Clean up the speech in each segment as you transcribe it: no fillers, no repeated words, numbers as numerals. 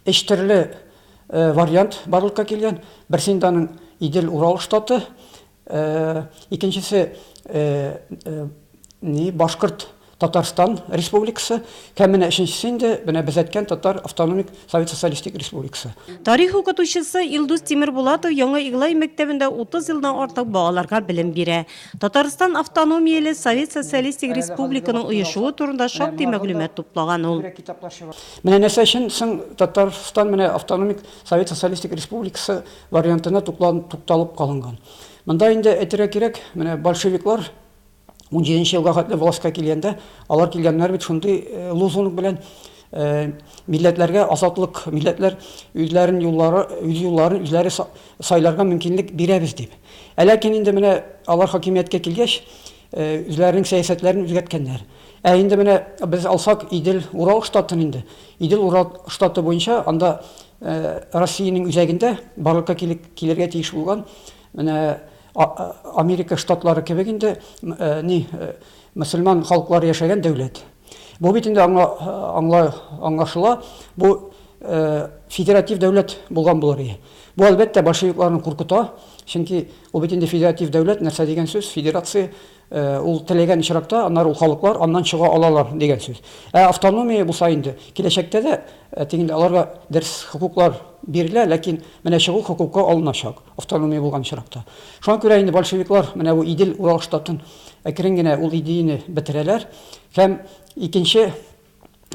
Өч төрле вариант барлыкка килгән. Берсе инде аның Идел-Урал штаты, икенчесе ни Башкорт Татарстан Республикасы һәм менә өченчесе инде менә без әйткән Татар автономик Совет Социалистик Республикасы. Тарих укытучысы Илдус Тимербулатов Яңа Иглай мәктәбендә 30 елдан артык балаларга белем бирә. Татарстан автономияле Совет Социалистик Республиканың оешуы турында шактый мәгълүмат туплаган ул. Менә нәрсә өчен соң Татарстан менә автономик Совет Социалистик Республикасы вариантына тукталып калынган. Монда инде әйтергә кирәк, менә большевиклар 17 елга хәтле властька килгәндә, алар килгәннәр бит шундый э, лозунг белән э, милләтләргә азатлык, милләтләр үзләрен юллары, үз юлларын үзләре сайларга мөмкинлек бирәбез дип. Ә ләкин инде менә алар хакимияткә килгәч, э, үзләренең сәясәтләрен үзгәрткәннәр. Ә инде менә без алсак Идел Урал штатын инде. Идел Урал штаты буенча анда Россиянең үзәгендә барлыкка килергә тиеш булган менә Америка штатлары кебек инде ни мөселман халыклары яшәгән дәүләт. Бу бит инде аңла, аңла, аңлашыла, бу федератив дәүләт булган булыр иде. Бу әлбәттә большевикларны куркыта, чөнки ул бит инде федератив дәүләт, нәрсә дигән сүз, федерация Ул теләгән очракта, аннары ул халыклар аннан чыга алалар дигән сүз. Ә автономия булса инде, киләчәктә дә тегендә аларга дөрес хокуклар бирелә, ләкин менә чыгу хокукы алыначак, автономия булган очракта. Шуңа күрә инде большевиклар менә бу Идел-Урал штатын әкрен генә ул идеяне бетерәләр һәм икенче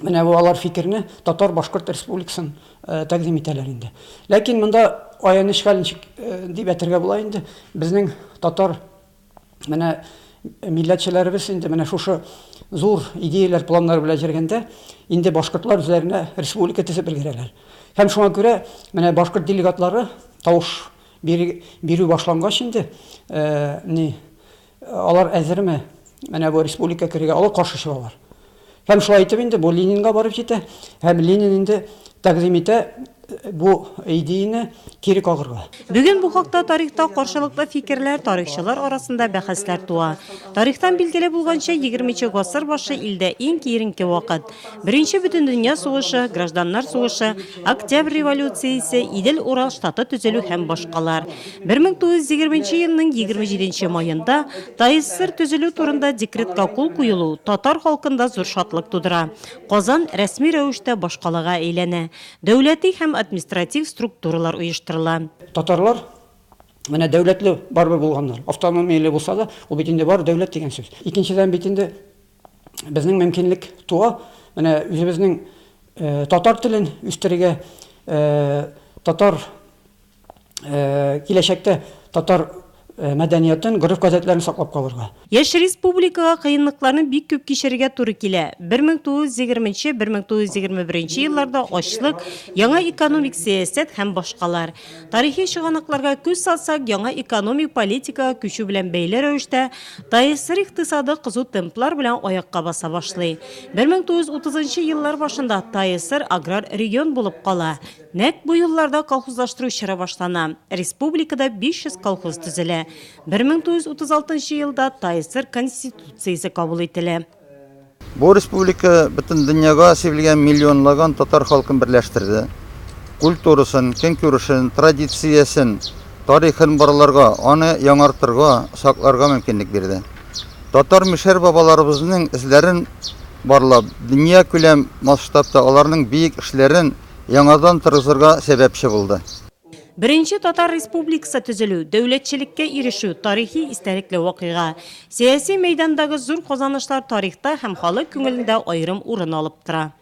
менә бу алар фикерне Татар-Башкорт республикасын тәкъдим итәләр инде. Ләкин монда аяныч хәл ничек дип әйтергә була инде, безнең татар Менә милләтчеләребез инде менә шушы зур идеяләр, планнар белән йөргәндә, инде башкортлар үзләренә республика төзеп өлгерәләр. Һәм шуңа күрә менә башкорт делегатлары тавыш бирү башлангач инде, ни, алар әзерме менә бу республика керергә, алар каршы чыгалар. Һәм шулай итеп инде бу Ленинга барып җитә, һәм Ленин инде тәкъдим итә бу идеяне кире кагырга. Бүген бу хакта тарихта каршылыклы фикерләр, тарихчылар арасында бәхәсләр туа. Тарихтан билгеле булганча, егерменче гасыр башы илдә иң киеренке вакыт. Беренче бөтендөнья сугышы, гражданнар сугышы, Октябрь революциясе, Идел-Урал штаты төзелү һәм башкалар. 1920 нче елның 27 нче маенда ТАССР төзелү турында декретка кул куелу татар халкында зур шатлык тудыра. Казан рәсми рәвештә башкалага әйләнә. Дәүләти һәм административ структуралар оештырыла. Татарлар менә дәүләтле барыбер булганнар. Автономияле булса да, ул бит инде бар дәүләт дигән сүз. Икенчедән бит инде безнең мөмкинлек туа, менә үзебезнең татар телен үстерергә, татар киләчәктә татар мәдәниятен, гореф-гадәтләрен саклап калырга. Яшь республикага кыенлыкларны бик күп кичерергә туры килә. 1920 1921 елларда ачлык, яңа экономик сәясәт һәм башкалар. Тарихи чыганакларга күз салсак, яңа экономик политикага күчү белән бәйле рәвештә ТАССР икътисады кызу темплар белән аякка баса башлый. 1930 еллар башында ТАССР аграр регион булып кала. Нәкъ бу елларда колхозлаштыру чоры башлана. Республикада 500 колхоз төзелә. 1936 елда ТАССР Конституциясе кабул ителә. Бу республика бөтен дөньяга сибелгән миллионлаган татар халкын берләштерде. Культурасын, көнкүрешен, традициясен, тарихын барларга, аны яңартырга, сакларга мөмкинлек бирде. Татар-мишәр бабаларыбызның эзләрен барлап, дөньякүләм масштабта аларның бөек эшләрен яңадан торгызырга сәбәпче булды. Беренче Татар Республикасы төзелү, дәүләтчелеккә ирешү, тарихи истәлекле вакыйга. Сәяси мәйдандагы зур казанышлар тарихта һәм халык күңелендә аерым урын алып тора.